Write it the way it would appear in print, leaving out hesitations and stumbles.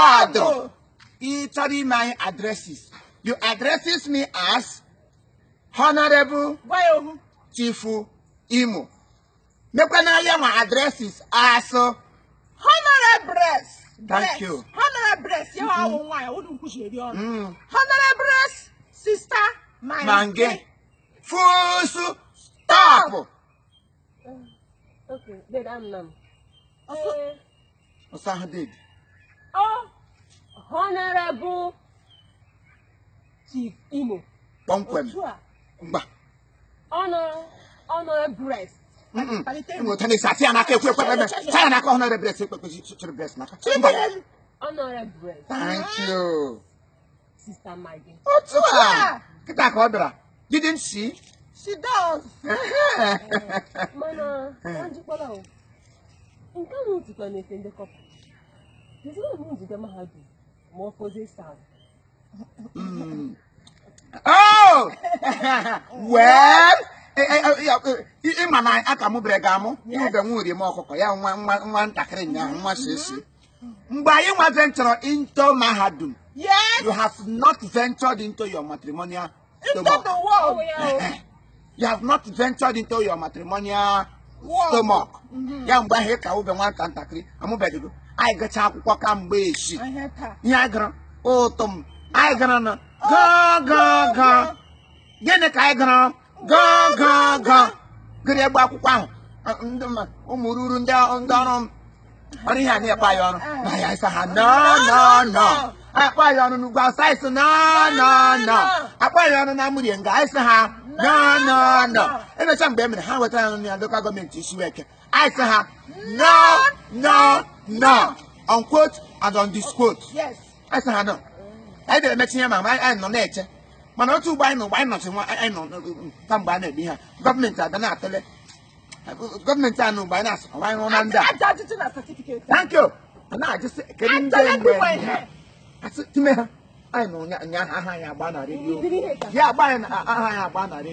Ward. Ị chọrọ ime anyị addresses, you addresses me as Honorable Gwa ya ohu. Chief Imo. Mekwana ya nwa addresses as Honorables. Thank you. Honorables. Ya awụ nwaanyị, unu nkwuchiri ọnụ. Honorables Sister Mange. Mange. Full stop. Okay, dede am nam. Ọsọ ahụ dede. Ọ Honorable Chief Imo. Kpọmkwem. Otu a. Mgba. Honorables. Palite. Nweta na-esi atị ya n'aka ekwe ekwe ekwe. Taa ya n'aka honorable ekwe ekwe chịrị breast n'aka. Mgba. Honorables Thank you. Sister Maggie. Otu a. Kịta ka ọ bịara. Didn't she? She does. Mana ka njikwala o. Nke ahụ tikwa na-efe ndị corper. Kedu m njide mahadum ma ọ fọzie staff? Oh! Well, ịma na aka mụ bere ga-amụ ịhụbe nwa uri m ọkụkọ ya nwa nwa nwa ntakịrị nya nwa sisi. Mgbe anyị nwa venture into mahadum, you have not ventured into your matrimonial Into stomach. the world. Ya o. You have not ventured into your matrimonial World. stomach. Ya mgbe ahụ ị ka ube nwata ntakịrị amụbeghịgo. Anyị gụchaa akwụkwọ kamgbe echi. Ihe taa. Ihe anyị gụrụ ụtụ m anyị gụrụ nụ gụọ gụọ gụọ. Gịnị ka anyị gụrụ? Gụọ gụọ gụọ. Gụrụ egbe akwụkwọ ahụ ndị ụmụ ruru ndị ndị ọrụ m ọrụ ihe a na-ekpe anyị ọrụ na ya ịsa ha, no, no, no. Akpọ anyị ọrụ n'ugwu Awụsa, anyị sị no, no, no. Akpọ anyị ọrụ na Amụrie nga, anyị sị ha no, no, no. Emecha mgbe e mere ha wetara anyị na local government Isiweke, anyị sị ha no, no, no, unquote and on this quote. Anyị sị ha no. Anyị dere emechi ihe ma anyị nọ na-eche, mana otu ugbo anyị nọ, mgbe anyị nọchi nwa anyị nọ kamgbe a na-eme ihe a, gọọmenti abịa na-atụle gọọmenti anụ mgbe anyị na-asị ọwa anyị hụ na ndị a Aja ajụjụ na certificate. Thank you. A na-ajụsị kedu ndị Ajala mgbe ndị nwe ihe. Asị time ha anyị nọ ụnyaahụ, aha anyị agba na redio ya agba anyị aha anyị agba na redio.